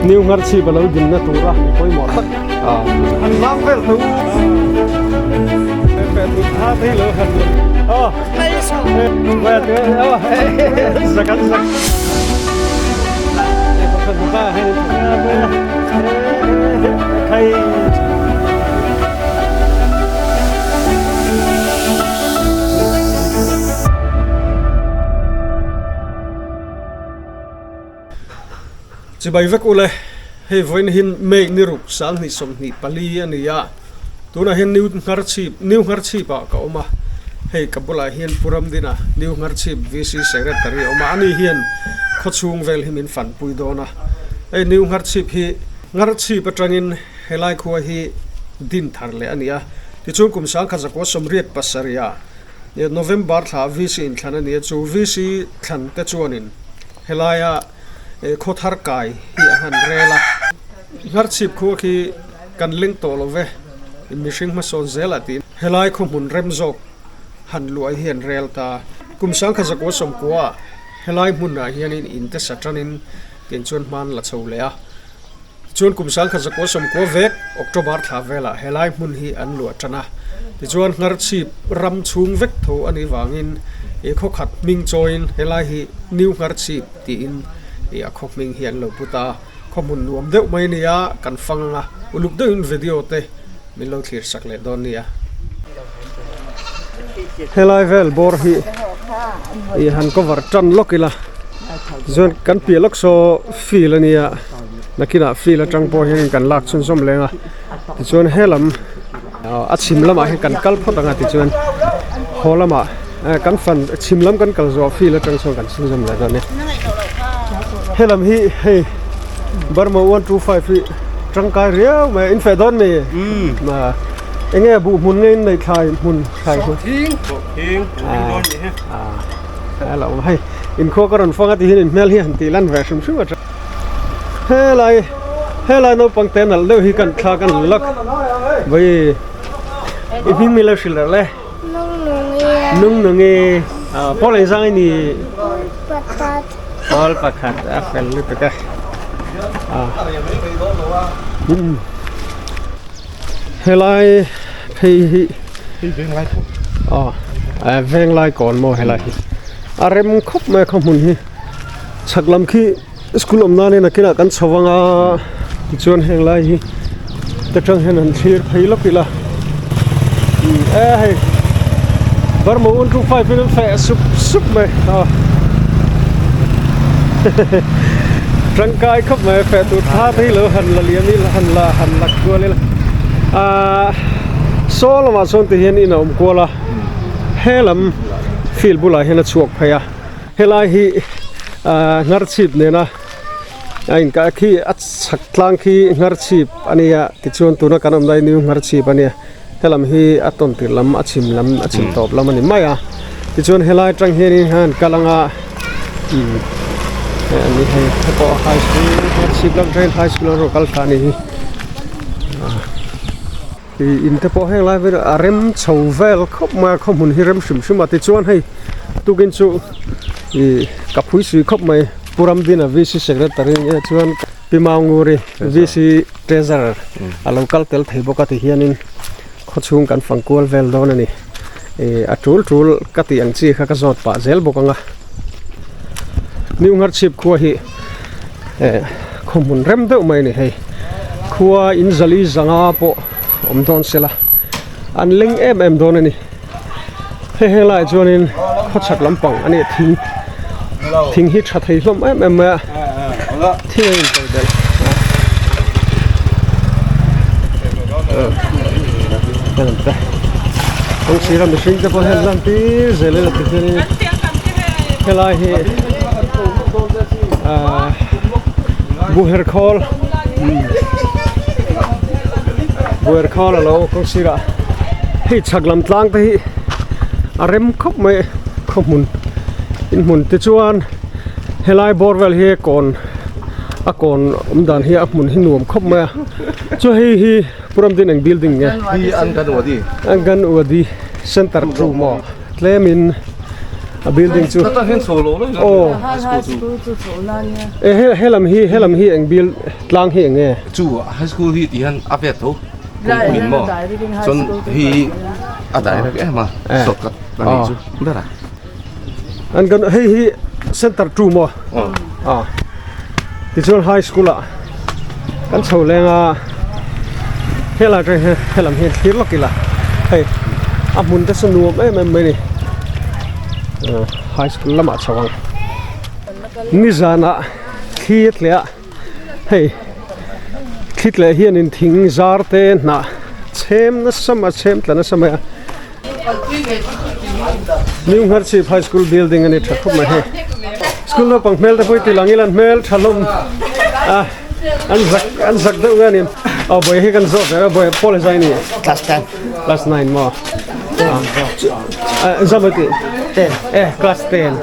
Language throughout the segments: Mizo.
New Ngharchhip a lo dinna tura pawimawh tak an lang vel tho. Chibai vek ule, hei vawiin hi May ni ruk 2024 a ni a, tunah hian New Ngharchhip New Ngharchhip ah ka awm a, hei ka bulah hian Pu Ramdina New Ngharchhip VC Secretary a awm a, ani hian khawchhung vel hi min fanpui dawn a, hei New Ngharchhip hi Ngharchhip atangin helai khua hi din thar leh a ni a, tichuan kum 1987 ah November thla VC inthlan a ni a, chu VC thlan te chuanin helaia khaw thar kai hi a han rel a. Ngharchhip khua khi kan leng tawh lo ve, mihring hmasawn zelah tiin helai khaw hmun rem zawk han luah hi an rel ta. Kum 1990 ah helai hmunah hianin in te sa tanin tiang chuan hman la chho leh a. Tichuan kum 1990 vek October thla velah helai hmun hi an luah tan a. Tichuan Ngharchhip ram chhung vek tho a nih vangin i khaw khat hming chawiin helai hi New Ngharchhip tiin i a khaw hming hi an lo put a. Khaw hmun nuam deuh mai nia kan fang anga uluk deuhin video te min lo thlir sak leh dawn nia. Helai vel bawr hi i han cover tan lawk ila tichuan kan piah lawk saw field a nia nakinah field atang pawh hianin kan lak chhunzawm leng a tichuan helam a chhim lamah hian kan kal phawt ang a tichuan haw lamah kan fan chhim lam kan kal zawh field atang chuan kan chhunzawm leh dawn a ni helam hi hei Burma 125 hi tangkai riau mai a in feh dawn mi eng nge buh hmun nge in neih thlai hmun thlai hmun a lo hei inkhua ka rawn fang a ti hian in hmel hi han tih lan ve hrim hrim a tha helai helai naupang te nalh deuh hi kan thla kan lak vawi i hming mi lo hrilh reuh le nung nungi pawl engzang i ni pawl pakhat a fel lutuk a helai phei hi aw venglai kawn maw helai hi a rem khawp mai a khaw hmun hi chhak lam khi school awm nan in a kinah kan chho ang a tichuan heng lai hi te tang hian han thlir phei lawk ila e hei Burma 125 in an feh sup sup mai a tangkai khawp mai feh tur thla te hi lo han la liam ila han la han la kual ila ahh saw lamah chuan ti hian in a awm kual a he lam field bulah hian a chhuak phei a helai hi ahh Ngharchhip nena a inkah khi a chhak tlang khi Ngharchhip a nia tichuan tuna kan awm lai hi Ngharchhip a nia helam hi a tawn tirh lam a chhim lam a chhim tawp lam a ni mai a tichuan helai atang hianin han kal anga umm hei a ni hei hei pawh high school Ngharchhip lam atangin high school an rawn kal thla a ni hi Ih in te pawh heng lai vel a rem chho vel khawp mai a khaw hmun hi rem hrim hrim a tichuan hei tukin chu ih ka phui sui khawp mai Pu Ramdina VC secretary nge chuan Pi Maunguri VC treasurer a lo kal tel thei bawk a ti hianin khaw chhung kan fang kual vel dawn a ni ih a tul tul ka tih ang chi kha ka zawt pah zel bawk ang a New Ngharchhip khua hi eh khaw hmun rem deuh mai a ni hei khua in zali zanga pawh awm dawn sela an leng em em dawn a ni hei heng laiah chuanin khawchhak lampang a ni thing thing hi tha thei hlawm em em mai a thing a into belh a kawng sira mihring te pawh hian lan tir zel ila tihianin helai hi ahh buher khawl buher khawl a lo kawng sirah hei chhak lam tlang te hi a rem khawp mai khaw hmun in hmun tichuan helai bawr vel hi kawn a kawn awm dan hi a hmun hi nuam khawp mai a chu hei hi Pu Ramdin eng building nge hi Anganwadi Anganwadi center chu maw tlemin a building chu aw e helam hi helam hi eng build. Tlang hi eng nge? Chu high school hi ti hian a vet tho kawngpuiin maw chuan hei hi a direct em a shortcut a nih chu ber a. An kan hei hi center two maw? Aw. Tichuan high school ah kan chho leng a helai atang hian helam hian thlir lawk ila hei a hmun te chu nuam em em mai a ni high school lamah chho ang nizanah thli a tleh a hei thli tleh hianin thing zar te hnah chhem nasa mai a chhem tla nasa mai a. New Ngharchhip High School building a ni tha khawp mai hei. School naupang hmel te pawh i ti lang ila an hmel tha hlawm a an zak an zak deuh nge a ni. Aw bawihi hi kan zawh ber a bawihi pawl zai ni. Class 10. Class 9 maw. A zam a ti. 10. Eh class 10.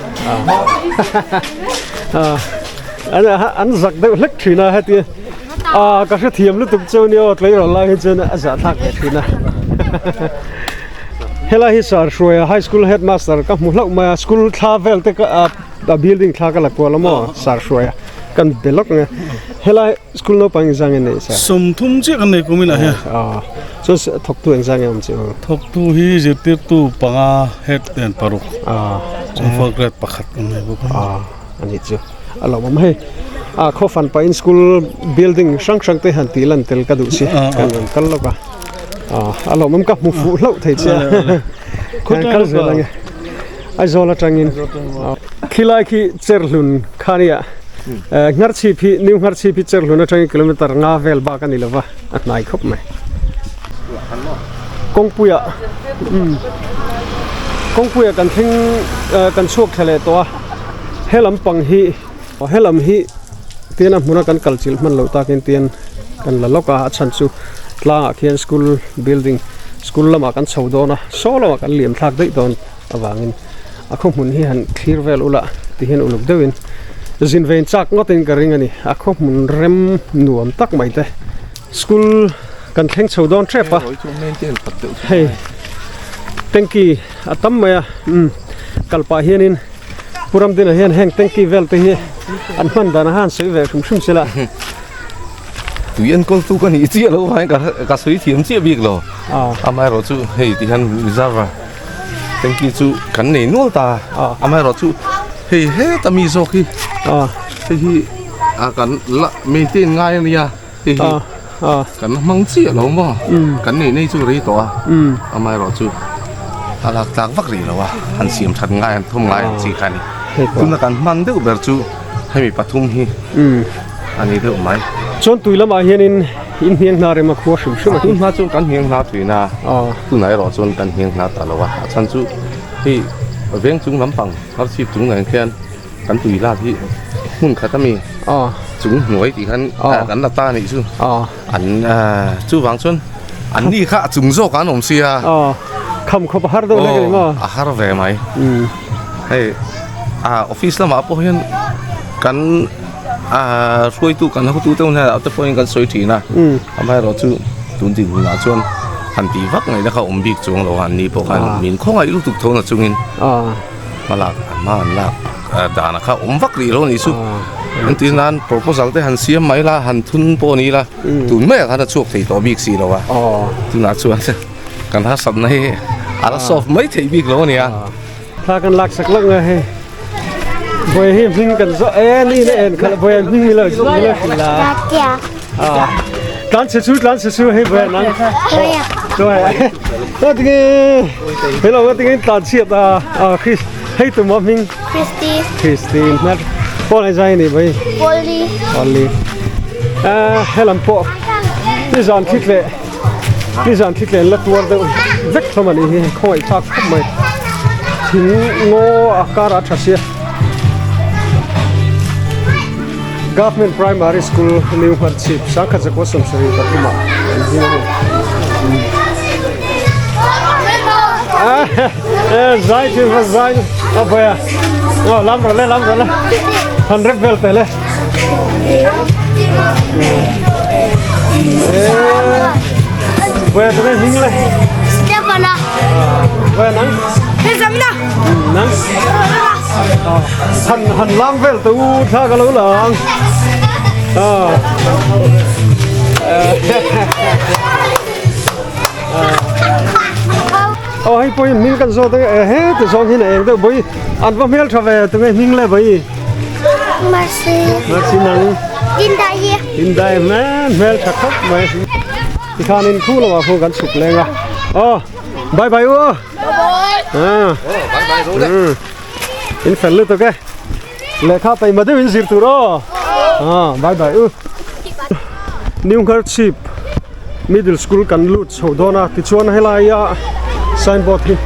An an zak deuh hlek thin a heti a ka hrethiam lutuk chu nia aw tleirawl lai hi chuan a zahthlak ve thin a helai hi sir hruaia high school headmaster ka hmu hlauh mai a school thla vel te ka a building thla ka la kual a maw sir hruaia kan be lawk ang e helai school naupang engzang nge nei sir 30 chiah kan nei kum inah hian chuan thawktu engzang nge awm chiah ang thawktu hi zirtirtu panga head nen paruk chuan fourth grade pakhat kan nei bawk a a nih chu a lo awm hei a khaw fan pahin school building hrang hrang te han tih lan tel ka duh si kan rawn kal lawk a a lo awm ka hmu fuh hlauh thei che a kal zel ang e Aizawl atangin khilai khi Cherhlun kha nia Ngharchhip hi New Ngharchhip hi Cherhlun atangin kilometer nga vel bak a ni lova a hnai khawp mai kawngpuia kawngpuia kan thleng kan chhuak thla leh tawh a. He lampang hi he lam hi tian a hmuna kan kal chilh hman loh takin tian kan la lawk a a chhan chu tlangah khian school building school lamah kan chho dawn a saw lamah kan liam thlak daih dawn avangin a khaw hmun hi han thlir vel ula ti hian uluk deuhin zin vein chak ngawtin ka ring a ni a khaw hmun rem nuam tak mai te school kan thleng chho dawn tep a hei tanky a tam mai a umm kal pah hianin. Pu Ramdina hian heng tanky vel te hi an hman dan a han sawi ve hrim hrim sela. Tui enkawl tu ka nih chiah loh vangin ka ka sawi thiam chiah bik lo. Amaherawh chu hei ti hian reserve tanky chu kan nei nual ta. Amaherawh chu hei heta mi zawk hi hei hi a kan la maintain ngai a nia hei hi kan la hmang chiah lo maw kan neih nei chu rei tawh a amaherawh chu a lak tlak vak rih lo a han siam that ngai han thawm ngai ang chi kha a ni tuna kan hman deuh ber chu hemi pathum hi a ni deuh mai. Chuan tui lamah hianin in hniang hna rem a khua hrim hrim a. Tun hma chu kan hniang hna tui na tunah erawh chuan kan hniang hna ta lo a a chhan chu hei veng chung lampang hmarchhip chung nen khian Kan tui lak hi hmun khat ami chung hnuai tih khan kan la ta anih chu an chuvang chuan an ni kha a chung zawk an awm sia kham khawp a har deuh hlek a ni maw a har ve mai hei a office lamah pawh hian kan hruaitu kan hotu te hunah te pawhin kan sawi thin a amaherawh chu tun dinhmunah chuan han tih vak ngaihna kha awm bik chuang lo a an ni pawh khan min khawngaih lutuk tho na chungin. Hmalak an hma an lak dan a kha awm vak rih lo a nih chu. Entir nan proposal te han siam mai la, han thun pawh a ni la, tun maiah khan a chhuak thei tawh bik si lo a. Tunah chuan kan harsatna hi a la solve mai theih bik lo a nia. Thla kan lak sak lawk nge hei. Bawi hi hming kan zawh e ni na en khalh bawi hming mi lo mi lo hrilh la. Tlan che chu tlan che chu hei bawi nang. Chuai. Tinge hello tinge tlan chhiat a a Chris hei tum a hming Christy Christy hnar pawn ai zai ni bai Polly Polly a helam pawh ni zan thli tle ni zan thli tle la tuar deuh vek hlawm ani hi khawngaih thlak khawp mai thing ngaw a kar a tha sia Government Primary School New Hmarchhip Sangkhat Zakua 73 ah an ding a ni. Zai thil va zai a vawi a aw lam rawh le lam rawh le han rep vel teh le vawi a tunge hming le Stefana vawi a nang nang Han han lam vel te u thla ka lo lang. Ah. Aw hei pawhin hming kan zawt ang e he ti zawng hian a eng deuh bawi an va hmel tha ve tunge hming le bawi Mercy Mercy nang Dindai hi Dindai hmel hmel tha khawp mai tikhanin khu lamah pawh kan chhuk leng a aw bye bye u aw Bye bye bye in fel lutuk e Lehkha taima deuhin zir tur aw. Ah, bye bye u. New Ngharchhip Middle School kan lut chho dawn a, tichuan helaia signboard hi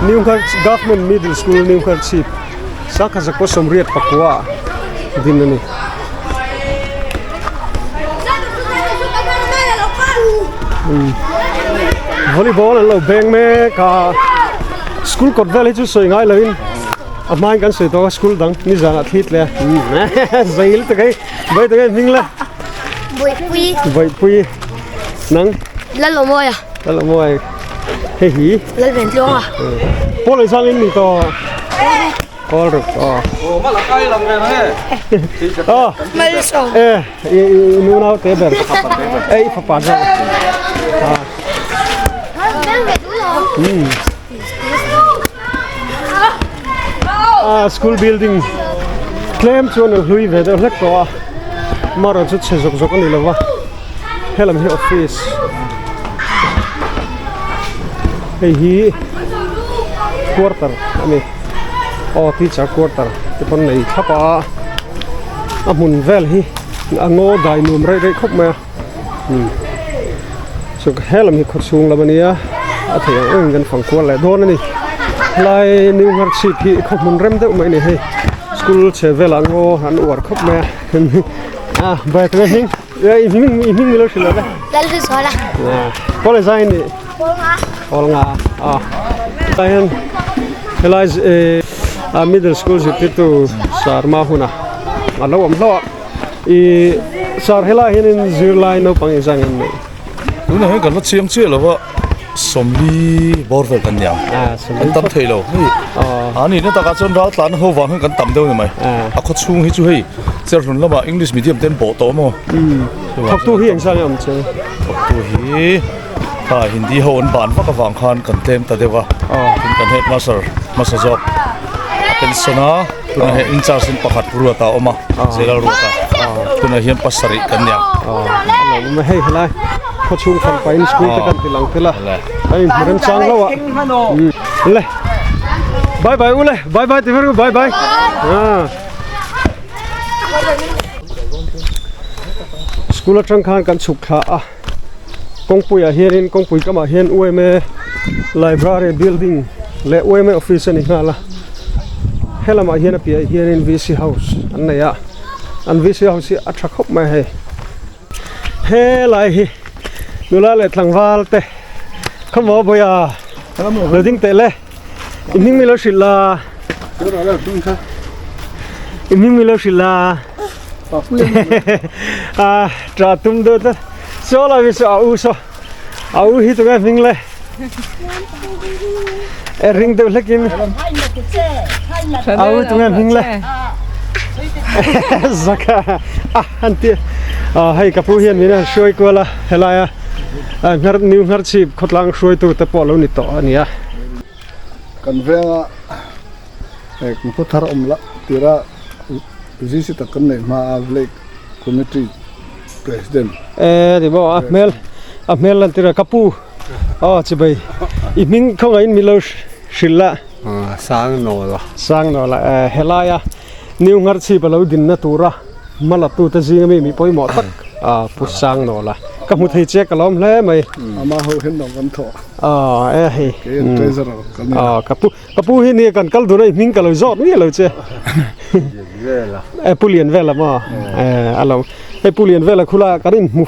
New Ngharchhip Government Middle School New Ngharchhip Sangkhat Zakua Sawmriat Pakua din a ni. Volleyball an lo beng mek a school kawt vel hi chu sawi ngai loin a hmain kan sawi tawh a school dang nizanah thli tle a zei lutuk hei vawi tak hei hming la Buaipui Buaipui nang Lalawmawia Lalawmawia hei hi Lalventluanga Pawl engzang in ni tawh Pawl ruk aw. Aw ma lakai lang ve he. Aw. Malsawm. Eh i nu nau te ber. Eh i fapa zawk. Ah. Hmm. Ah school building tlem chuan a hlui ve deuh hlek tawh a. Mara chu chhe zawk zawk a ni lova. Helam hi office. Hei hi quarter a ni. Aw teacher quarter te pawn nei thlap a a hmun vel hi a ngaw dai nuam rei rei khawp mai a umm chu helam hi khawchhung lam a nia a theih ang engin kan fang kual leh dawn a ni helai new ngharchhip hi khaw hmun rem deuh mai a ni hei school chhe velah ngaw an uar khawp mai a a bai tak a hming i hming i hming nilo hrilh lo ve Lalhluzuala College a ni Pawl nga a tah hian helai eh middle school zirtirtu sarma huna a lo awm hlauh a ih sar helai hianin zirlai naupang engzah nge an neih tunah hian kan la chiang chiah lo va sawmli bawr vel kan ni ang kan tam thei lo hei a nihna takah chuan ral tlan ho vang hian kan tam deuh a ni mai a khaw chhung hi chu hei Cherhlun lamah English medium te an bawh tawh maw? Thawktu hi engzah nge awm che? Thawktu hi kha Hindi ho an ban vak avang khan kan tlem ta deuh a, tin kan headmaster hmasa zawk a pension a, tunah hian incharge in pakhat Ruata a awm a, Zelal Ruata, tunah hian pasarih kan ni ang. Hei helai khawchhung fan pahin school te kan ti lang tel a, a inhmu remchang hlauh a, le bye bye u le bye bye ti ber u bye bye. School atang khan kan chhuk thla a kawngpui ah hianin kawngpui kamah hian UMA library building leh UMA office a ni nghal a helamah hian a piahah hianin V_C house an nei a an V_C house hi a tha khawp mai a hei helai hi nula leh tlangval te khawmaw bawiha lo ding teh le. I hming mi lo hrilh la. I hming mi lo hrilh la. A tra tum deuh tlat. Saw lai mi saw a u saw. A u hi tunge hming le. E ring deuh hlekin. A u tunge hming le. Zaka a han ti. Hei ka pu hian min han hruai kual a helai a. Nghar new ngharchhip khawtlang hruaitu te pawh lo ni tawh a ni a. Kan venga hei kum khaw thar awm lah tira VC tak kan neih hma a village committee president. E ni maw a hmel a hmel lan tira ka pu aw chibai i hming khawngaihin min lo hrilh la. Sang Nawla. Sang Nawla helaia new ngharchhip a lo dinna tura hmalatute zinga mi mi pawimawh tak Pu Sang Nawla ka hmu thei che ka lawm hle mai. Ama ho hian lo kan thawh. E hei. Kei an treasurer ka ni a. Ka pu ka pu hi nia kan kal dun a i hming ka lo zawt miah lo che. Lian Vela. E Pu Lian Vela maw? E a lo. Hei Pu Lian Vela khula kan in hmu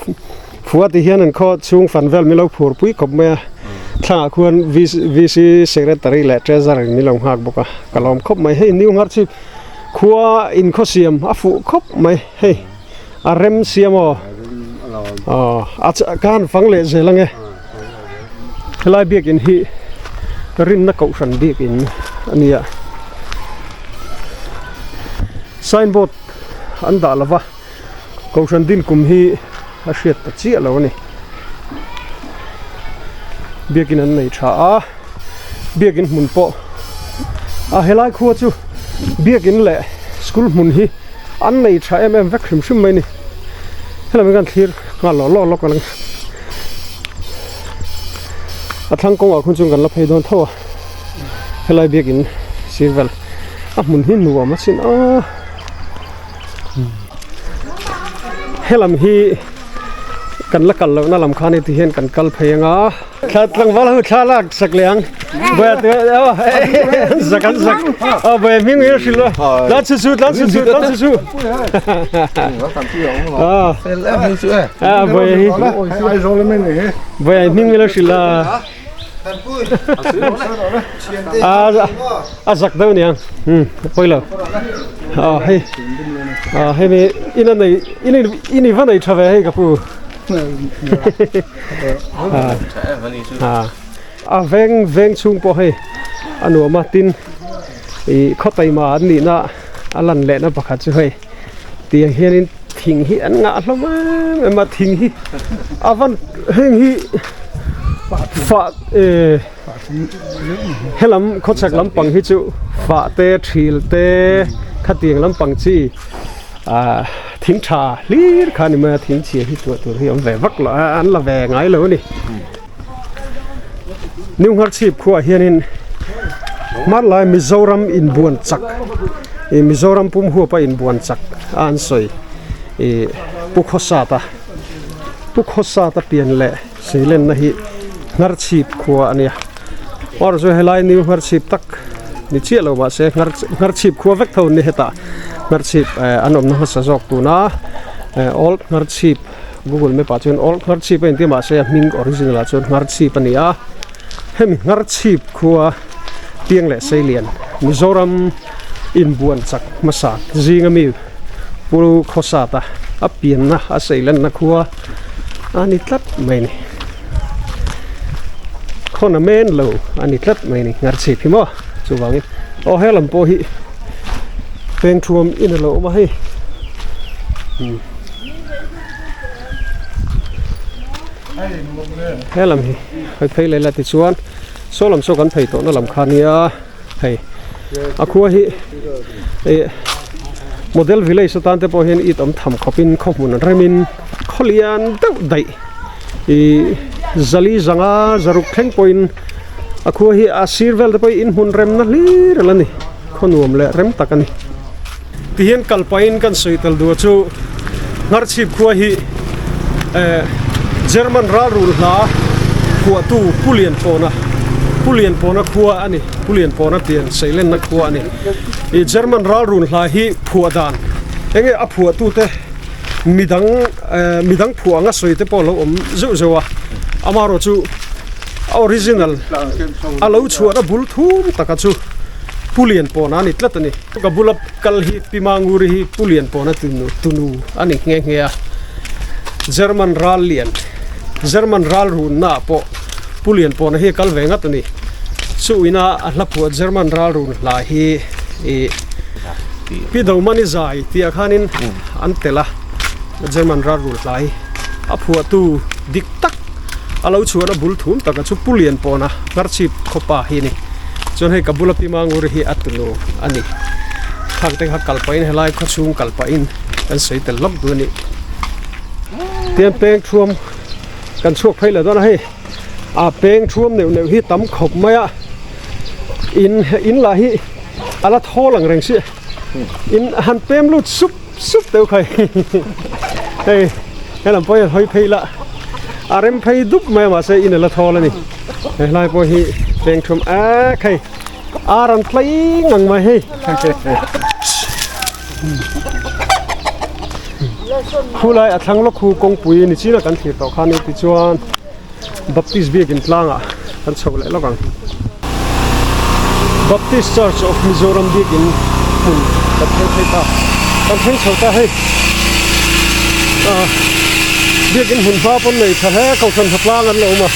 fua ti hian an khaw chhung fan vel min lo phur pui khawp mai a. Thlangah khuan VC secretary leh treasurer in min lo nghak bawk a. Ka lawm khawp mai. Hei new ngharchhip khua inkhaw siam a fuh khawp mai hei. A rem siam aw. Aw a ka han fang leh zel ange. Helai biakin hi rinna kohhran biakin a ni a. Signboard an dah lo va, Kohhran din kum hi a hriat ta chiah lo a ni. Biakin an nei tha a, biakin hmun pawh a helai khua chu biakin leh school hmun hi an nei tha em em vek hrim hrim mai a ni. Helami kan thlir nghal lawk lawk lawk ang a thlang kawngah khawn chuan kan la phei dawn tho a helai biakin sir vel a hmun hi nuam a chin a helam hi kan la kal lohna lam khan heti hian kan kal phei anga thla tlangval ho thla lak sak leh ang boya te an zak an zak a boya hming hi a hrilh a tlan chu chu tlan chu chu tlan chu chu a boya hi boya hming hi a hrilh a a zak deuh aniang pawi lo a hei a hei mi in a nei in in i va nei tha ve hei ka pu a veng veng chhung pawh hei a nuam a tin ih khaw taima an nihna a lan lehna pakhat chu hei tiang hianin thing hi an ngah hlawm em em a thing hi a van heng hi fah eh helam khawchhak lampang hi chu fah te thil te khatiang lampang chi ah thing tha hlir kha a ni mai a thing chhia hi tuah tur hi a awm ve vak lo a an la ve ngai lo a ni. New Ngharchhip khuaah hianin hmanlai Mizoram inbuan chak ih Mizoram pum huapa inbuan chak a an sawi ih Pu Khawsata Pu Khawsata pian leh seilenna hi Ngharchhip khua a nia or chu helai New Ngharchhip tak ni chiah lo mahse Ngharchhip khua vek tho an ni hetah Ngharchhip an awmna hmasa zawk tuna Old Ngharchhip. Google map ah chuan old Ngharchhip a inti mahse a hming original ah chuan Ngharchhip a ni a, hemi Ngharchhip khua Piang leh Seilian Mizoram inbuan chak hmasa zinga mi Pu Khawsata a pianna a seilenna khua a ni tlat mai a ni. Khawn a men lo a ni tlat mai a ni Ngharchhip hi maw chuvangin aw helam pawh hi pengthuam in a lo awm a hei. He lam hi hawi phei leh la tichuan saw lam saw kan phei tawhna lam kha nia hei a khua hi ih model village atan te pawh hian it awm tham khawpin khaw hmun an remin khaw lian deuh daih ih zali zanga zaruk thleng pawhin a khua hi a sir vel te pawh hi inhmun remna hlir a la ni khaw nuam leh rem tak a ni. Tihian kal pahin kan sawi tel duh chu Ngharchhip khua hi eh German ralrul hla phuahtu Pu Lianpawna Pu Lianpawna khua a ni Pu Lianpawna pian seilenna khua a ni ih German ralrul hla hi phuah dan enge a phuahtute midang eh midang phuah anga sawi te pawh a lo awm zeuh zeuh a amaherawhchu a original a lo chhuahna bul thum taka chu Pu Lianpawna a ni tlat a ni. Ka bula kal hi Pi Manguri hi Pu Lianpawna tunu tunu a ni nghe nghe a. German ral lian German ral runna ah pawh Pu Lianpawna hi a kal ve ngat a ni. Chu ina a hla phuah German ral run hla hi ih Pi Domani zai tih ah khanin an tel a German ral run hla hi a phuahtu dik tak a lo chhuahna bul thum taka chu Pu Lianpawna Ngharchhip khawpa hi a ni. Chuan hei ka bula Pi Manguri hi a tunu a ni. Khang te kha kal pahin helai khaw chhung kal pahin kan sawi tel lawk duh a ni. Tian peng thuam kan chhuak phei leh dawn a hei a peng thuam neuh neuh hi tam khawp mai a in in lah hi a la thawl ang reng si in han pem lut sup sup deuh khai hei helam pawh hian hawi phei la a rem phei dup mai a mahse in a la thawl a ni. He lai pawh hi peng thum ek hei ar an tlai ngang mai hei khulai a thlang lawk khu kawngpui ni chin a kan thlir tawh khan tichuan Baptist biakin tlangah kan chho leh lawk ang Baptist Church of Mizoram biakin hmun kan thleng phei ta kan thleng chho ta hei biakin hmun hma pawn nei tha hle kohhran hna tlang an lo awm a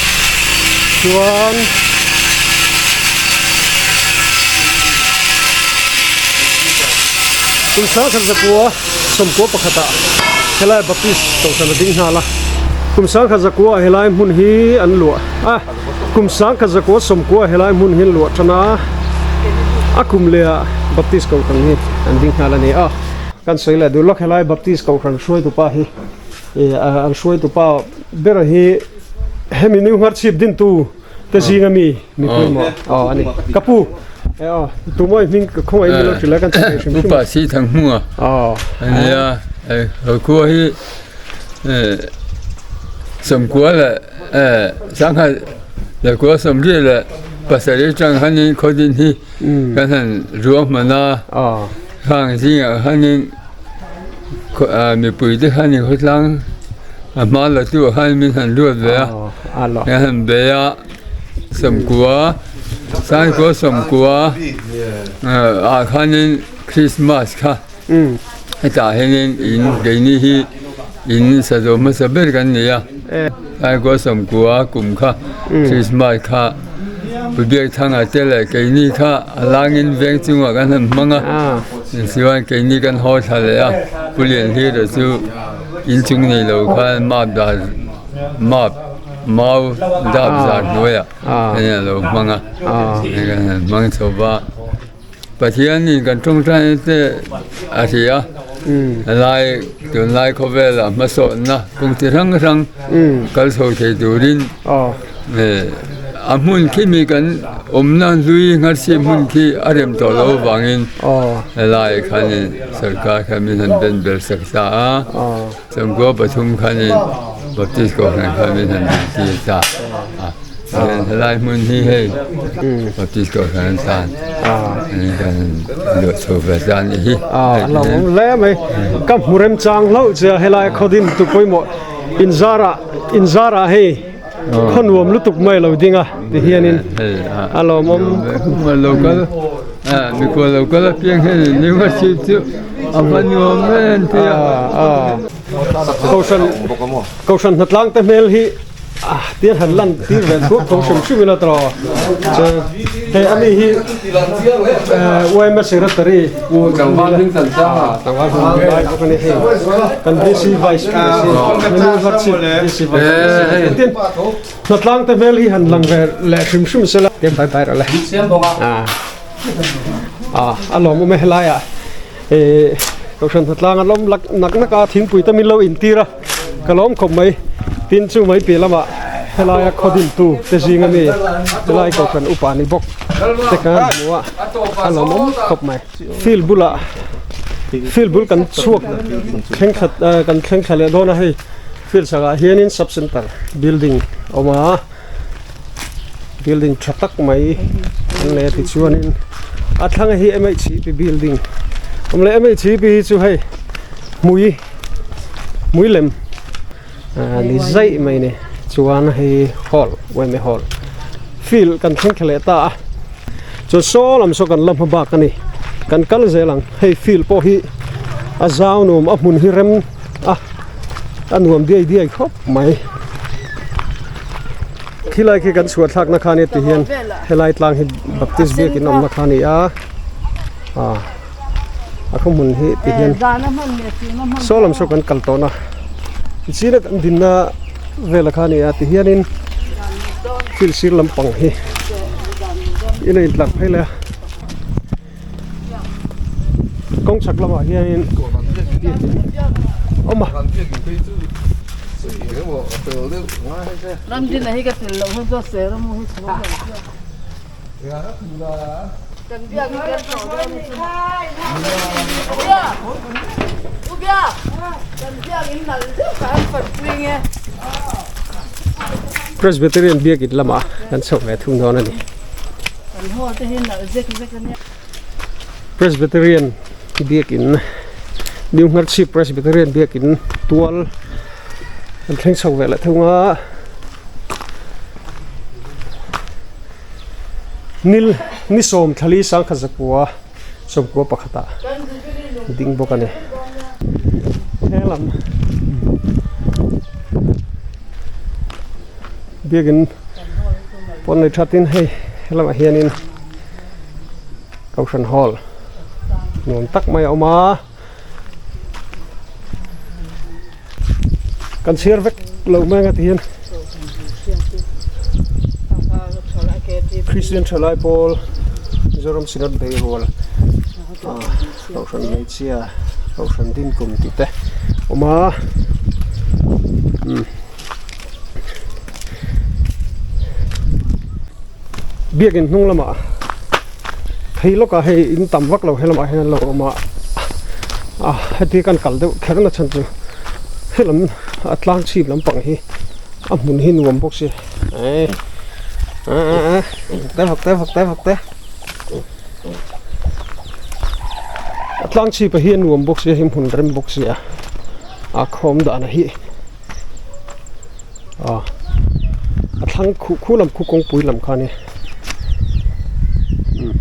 chuan kum sang khat zakua. Sawmkua pakhata helai Baptist kohhran a ding nghal a, kum sangkhat zakua ah helai hmun hi an luah a, kum sangkhat zakua sawmkua ah helai hmun hi an luah tan a, a kum leh ah Baptist kohhran hi an ding nghal a ni a. Kan sawi leh duh lawk helai Baptist kohhran hruaitupa hi ih an hruaitupa ber hi hemi New Ngharchhip dintu te zinga mi mipui maw aw ani ka pu e aw tu mawi hming ka khawngaih milo hril a kan chhun hrim hrim upa si thang hmunga aw ania khua hi sawmkua leh sangha lakua sawmriat leh pasarih atang hanin khawdin hi kan han ruahman a khang zingah khanin mipui te khan in khawtlang a hma la tu ah khan min han ruat ve a kan han bei a sawmkua sangkua sawmkua ah khanin krismas kha hetah hianin in keini hi in sa zawh hmasa ber kan ni a sangkua sawmkua kum kha krismas kha Pu Biakthanga te leh keini kha a langin veng chungah kan han hmang a. Tichuan keini kan haw thla leh a, Pu Lianhlira chu inchung nei lo khan map dar map mau dap zar hnuaiah hian a lo hmang a, hei kan han hmang chho va. Pathianin kan tawngtaina te a hria a, lai tunlai khawvelah hmasawnna kawng chi hrang hrang kal chho thei turin A hmun khi mi kan awmna hlui ngharchhip hmun khi a rem tawh loh avangin helai khanin sarkar khan min han ben ber sak ta a, Sawmkua pathum khanin Baptist Kohhran khan min han din tir ta a, chuan helai hmun hi hei Baptist Kohhran atan kan luah chho ve ta a nih hi. A lo awm hle mai, ka hmu remchang hlauh che a helai khawdin tu pawimawh inzarah inzarah hei. Khaw nuam lutuk mai lo ding a ti hianin a lawmawm khawp mai. Local mikhual local apiang hian in new a chu a va nuam em ti a. Kohhran Kohhran hnatlang te hmel hi tian han lan tir ve thuak tho hrim hrim ila tawh chuan hei ani hi yma secretary tlangval hming lai bawk ani hei kan VC vice president Hnatlang te hmel hi han lang ve leh hrim hrim sela tiang bai bai rawh le a a lawmawm e helaiah ih kohhran hnatlang a lawm lak nak nak a thingpui te min lo intir a ka lawm khawp mai tin chu mai piah lamah helaia khaw dintu te zing ami helai kohhran upa ni bawk te kan hmu a a lawmawm khawp mai field bulah field bul kan chhuak thleng khat kan thleng thla leh dawn a hei. Field chhakah hianin sub center building a awm a building tha tak mai an nei a tichuanin a thlang hi M_H_P building awm leh M_H_P hi chu hei hmui hmui lem ah ni zaih mai a ni chuan hei hall yma hall field kan thleng thla leh ta a chuan saw lam saw kan la hma bak a ni kan kal zel ang hei field pawh hi a zau nuam a hmun hi rem a a nuam diai diai khawp mai khilai khi kan chhuah thlakna kha nia ti hian helai tlang hi baptist biakin awmna kha a ni a ah a khaw hmun hi ti hian saw lam saw kan kal tawhna china kan dinna vela kha a ni a ti hianin thil sir lampang hi ila intlar phei leh a. Kawng chhak lamah hianin awm a. Presbyterian biakin lamah kan chhoh ve thung dawn a ni. Presbyterian biakin New Ngharchhip Presbyterian biakin tual an thleng chho ve leh thung a nil ni sawm thlali sangkhat zakua sawmkua pakhatah ding bawk a ni helam biakin pawn nei thatin hei helamah hianin kohhran hall nuam tak mai a awm a. Kan chhiar vek lo mai anga ti hian Christian thalai pawl Mizoram Synod Beirual Kohhran hmeichhia Kohhran Dinkum tih te awm a umm biakin hnung lamah phei lawkah hei in tam vak lo helamah hian an lo awm a ah heti kan kal deuh kher na chhan chu helam a tlang chhip lampang hi a hmun hi nuam bawk si eh eh eh vak te vak te vak te a tlang chhip a hi a nuam bawk si a hei hmun rem bawk si a a khawm dan a hi ah a thlang khuh khu lam khu kawngpui lam kha a ni umm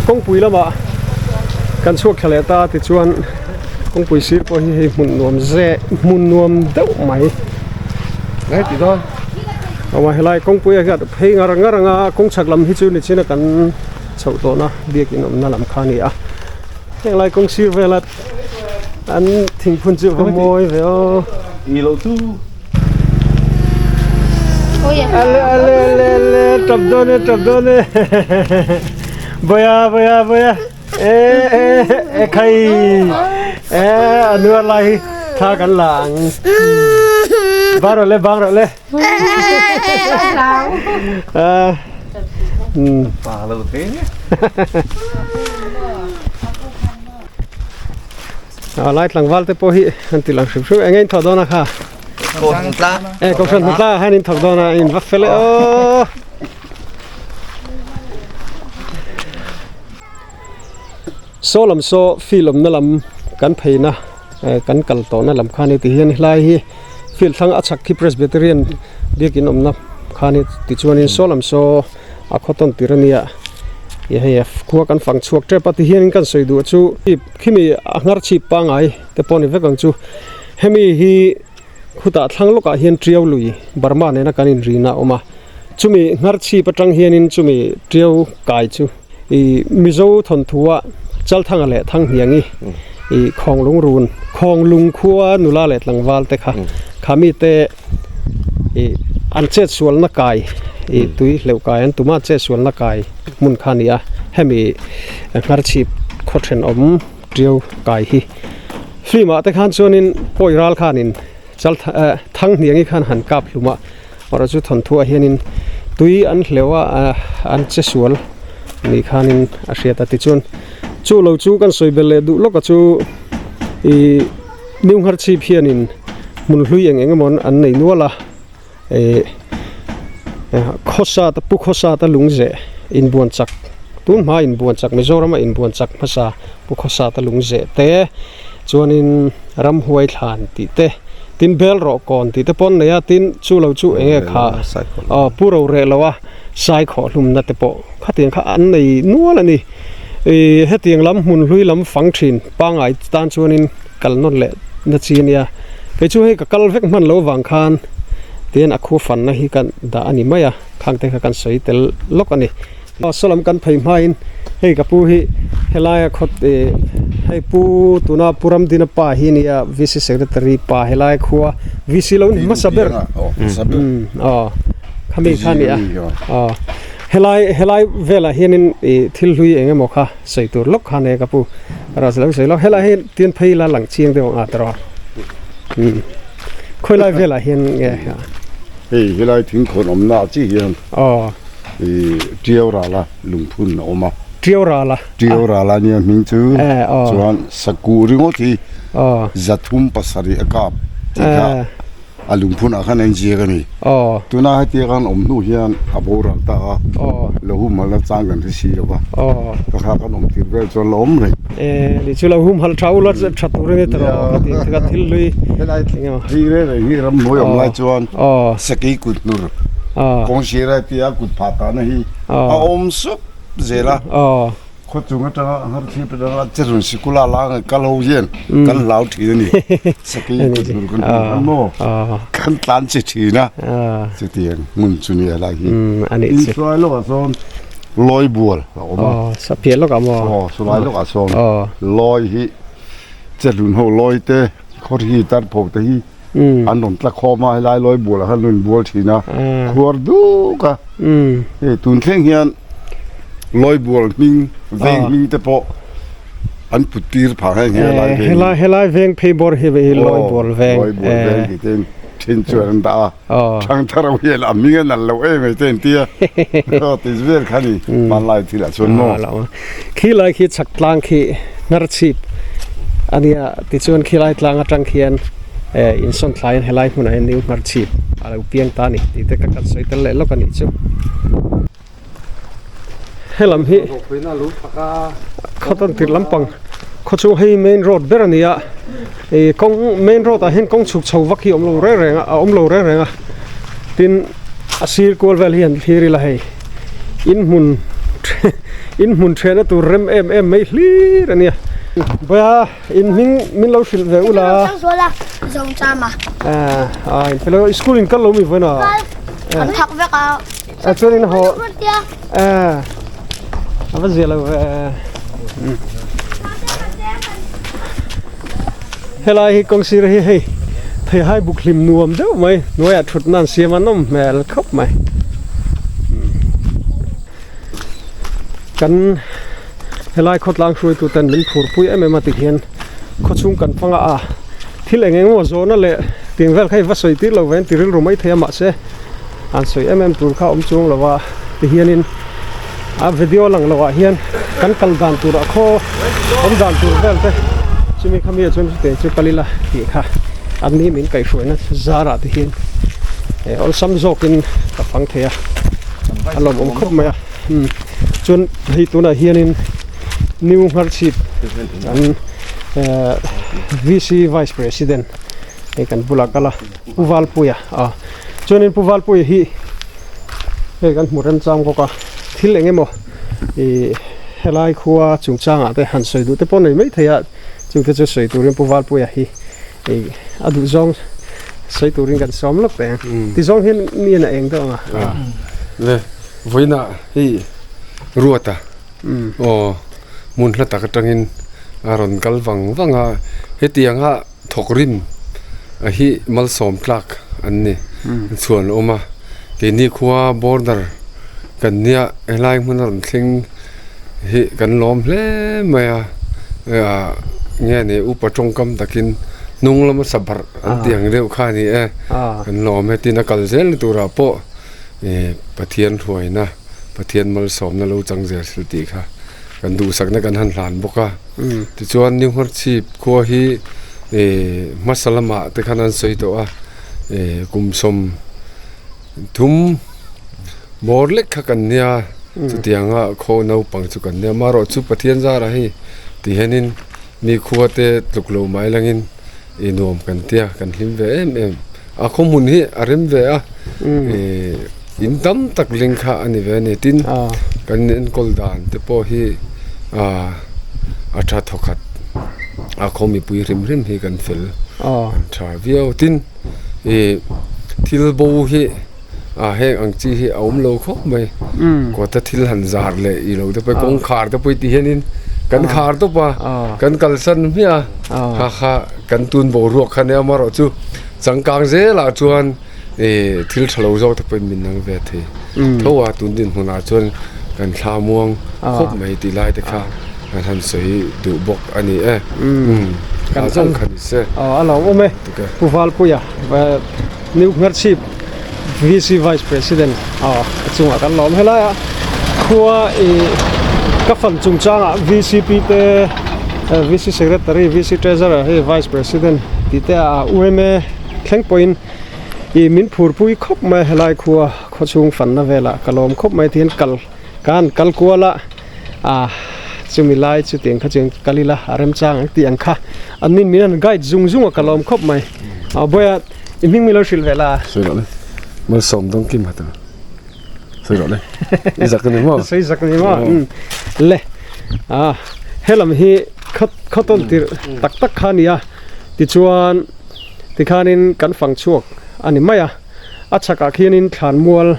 kawngpui lamah kan chhuak thla leh ta tichuan kawngpui sir pawh hi hei hmun nuam zeh hmun nuam deuh mai aw helai kawngpui ah hian phei ngar ngar anga kawng chhak lam hi chu nichina kan chhoh tawhna biakin awmna lam kha a ni a. Heng lai kawng sir vela an thingphun chu va mawi ve aw. Ni lo chu. Ale ale ale ale tap dawn e tap dawn e boya boya boya e e e khai e a nuar lai hi thla kan la ang bang rawh le bang rawh le Pa lo te nia. A lai tlangval te pawh hi an ti lang hrim hrim eng a in thawh dawn a kha e kohhran hna tla hian in thawk dawn a in va fel e aw saw lam saw field awmna lam kan pheina kan kal tawhna lam kha a ni ti hian helai hi field thlang a chhak khi Presbyterian biakin awmna kha a ni tichuanin saw lam saw a khaw tawn tir a nia ih hei khua kan fang chhuak tep a tihianin kan sawi duh chu khimi a nghar chhip pangai te pawh a ni vek ang chu hemi hi khutah thlang lawkah hian tiau lui Burma nena kan inrina a awm a chumi nghar chhip atang hianin chumi tiau kai chu ih Mizo thawnthu a Chalthanga leh Thanghniangi ih Khawnglung run Khawnglung khua nula leh tlangval te kha kha mite ih an chet sualna kai ih tui hleuh kai an tuma chet sualna kai hmun kha a ni a hemi Ngharchhip khaw thenawm tiau kai hi film ah te khan chuanin pawi ral khanin Chaltha eh Thanghniangi khan han kap hlum a erawh chu thawnthu ah hianin tui an hleuh a an che sual ni khanin a hriat a tichuan chu lo chu kan sawi belh leh duh lawk a chu ih New Ngharchhip hianin hmun hlui eng eng emaw an nei nual a ih khawsa te pu khawsa te lungzeh inbuan chak tun hma inbuan chak Mizoram a inbuan chak hmasa pu khawsa te lungzeh te chuanin ramhuai thlan tih te tin bel rawh kawn tih te pawh an nei a tin chu lo chu eng nge kha aw pu ro reh lo a sai khawh hlumna te pawh khatiang kha an nei nual a ni ih hetiang lam hmun hlui lam fang thin pangngai tan chuanin kal nawn leh na chi a nia kei chu hei ka kal vek hman lo vang khan tin a khu fanna hi ka dah a ni mai a khang te kha kan sawi tel lawk a ni. Aw saw lam kan phei hmain hei ka pu hi helaia khawt ih hei pu tuna pu Ramdina pa hi a nia VC secretary pa helai khua VC lo ni hmasa ber umm aw khami kha a ni a aw helai helai velah hianin ih thil hlui eng emaw kha sawi tur lawk kha a nia ka pu erawh chu lo sawi lawk helai hi tin phei ila lang chiang deuh ang a tawrh umm khawilai velah hian nge hei helai thingkhawn awmna ah chiah hian aw. Ih Tiau Rala lungphun a awm a. Tiau Rala. Tiau Rala nia hming chu chuan Sakuh ringawt hi 307 a kap tih kha a lungphun ah khan a inziak a ni. Tuna hetia khan awm hnu hian a boral ta a, lo humhalh na chang kan hre si lo va, ka kha kan awm tir vel chuan la awm reng. Ni chu lo humhalh tha ula tha tur a ni ta rawh ka ti ka thil hlui. Helai thil reng reng hi ramhnuai awm lai chuan Sakei kut hnur. Kawng sira tia kut phah tahna hi a awm sup zel a, khaw chung atanga Ngharchhip atanga Cherun sikula langa kal ho hian kan hlau thin a ni. Sakei kut hnur kan hmu hman maw? Kan tlan che thin a, chutiang hmun chu nia lai hi. Inhruai lawkah sawn. Lawi bual a awm a. Aw sa piah lawkah maw? Aw chulai lawkah sawn lawi hi chehlun ho lawi te khawrhi tarpho te hi an rawn tla khawm a helai lawi bualah khan an rawn bual thin a khuar duk a hei tun thleng hian lawi bual hming veng hming te pawh an put tir phah nghe nghe helai veng helai helai veng phei bawr hi lawi bual veng lawi bual veng tih te then chuan an dah a. Thangthar ho hian a hming a nalh loh em mai te an tia ti vel kha ni hmanlai thil ah chuan maw. Khi lai khi chhak tlang khi hnar chhip a nia tichuan khi lai tlang atang khian insawn thlaiin helai hmunah hian new hnar chhip a lo piang ta a ni tih te ka kan sawi tel leh lawk a nih chu. Helam hi khawtawn tirh lampang khaw chu hei main road ber a ni a ih kawng main road ah hian kawng chhuk chho vak hi a awm lo reng reng a a awm lo reng reng a tin a sir kual vel hi an thlir ila hei inhmun inhmun thehna tur rem em em mai hlir a nia vawiha in hming min lo hrilh ve ula a in fellow school in kal lo mi vawiin a. A chuan in haw a va zia lo ve helai hi kawng sir hi hei theihai buk hlim nuam deuh mai hnuaiah thut nan siam a nawm hmel khawp mai kan helai khawtlang hruaitu ten min phurpui em em a ti hian khawchhung kan hmang a thil eng eng emaw zawhna leh tiang vel kha hi va sawi tir lo ve an ti rilru maithei a mahse an sawi em em tur kha a awm chuang lo a tihianin a video lang loh ah hian kan kal dan tur ah khaw awm dan tur vel te chumi kha mi ah chuan chutiang chu kal ila tih kha an ni min kaihhruaina zar ah te hian eh awlsam zawkin ka fang thei a a lawmawm khawp mai a umm chuan hei tunah hianin new ngharchhip an eh V_C vice president hei kan bulah kal a. Pu Valpuia a chuanin Pu Valpuia hi hei kan hmu remchang bawk a thil eng emaw ih helai khua chungchangah te han sawi duh te pawh nei mai thei a chungte chu sawi turin Pu Valpuia hi ih a duh zawng sawi turin kan sawm lawk teh ang ti zawng hian mi in a eng deuh ang a. Le vawiinah hei Ruata aw hmun hla tak atangin a rawn kal vang vang a hetianga Thawk rim a hi malsawm tlak an ni chhuan a awm a keini khua border kan nia helai hmun a rawn thleng hi kan lawm hle mai a ah nge ni upa tawngkam takin hnung lama sabarh an tih ang deuh kha a ni e kan lawm e tin a kal zel na turah pawh ih Pathian hruaina Pathian malsawmna lo chang zel thil tih kha kan duhsakna kan han hlan bawk a. Tichuan New Ngharchhip khua hi ih hmasa lamah te khan an sawi tawh a ih kum 30 bawr lek kha kan nia chutianga khaw naupang chu kan nia amaherawhchu Pathian zarah hei ti hianin mi khua te tluk lo mai langin ih nuam kan tia kan hlim ve em em a khaw hmun hi a rem ve a ih in tam tak ling kha a ni ve a ni tin kan enkawl dan te pawh hi ah a tha thawkhat a khaw mipui hrim hrim hi kan fel kan tha viau tin ih thil bo hi ah heng ang chi hi a awm lo khawp mai kawta thil han zar leh ih lo te pawh kawngkhar te pawh tih hianin kan khar tawp a kan kalsan hmiah a kha kha kan tun boruak kha nia amaherawhchu changkang zelah chuan ih thil tha lo zawk te pawhin min nang ve thei tho a tun dinhmunah chuan kan thla muang khawp mai tih lai te kha kan han sawi duh bawk a ni e kan zawng kha ni se a lo awm e Pu Valpuia New Ngharchhip VC Vice President a chungah kan lawm helai a khua ih ka fan chungchangah VCP te VC Secretary VC Treasurer hei Vice President tih te a UMA thleng pawhin ih min phurpui khawp mai a helai khua khawchhung fanna velah ka lawm khawp mai tihian kal ka han kal kual a ah chumi lai chu tiang kha chuan kal ila a remchang ang tih ang kha an nin min han guide zung zung a ka lawm khawp mai ah bawiha i hming min lo hrilh ve la sawi rawh le malsawm dawng kim hat ang sawi rawh le i zak a ni maw sawi zak a ni maw le ah helam hi khaw khaw tawn tirh tak tak kha a ni a tichuan tikhanin kan fang chhuak a ni mai a a chhakah khianin thlanmual.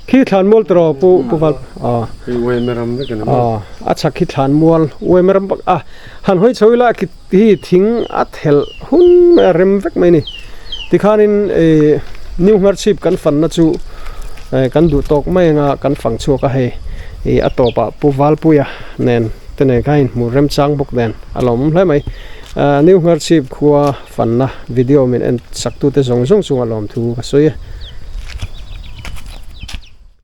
Khi thlanmual tiraw pu pu val aw aw a chhak khi thlanmual uaime ram bak a han hawi chho ila khi hi thing a thelh hun mai a rem vek mai a ni tikhanin ih new ngharchhip kan fanna chu kan duh tawk mai anga kan fang chhuak a hei ih a tawpah pu valpuia nen te nen khan inhmu remchang bawk nen a lawmawm hle mai new ngharchhip khua fanna video min en sak tute zawng zawng chungah lawmthu ka sawi a.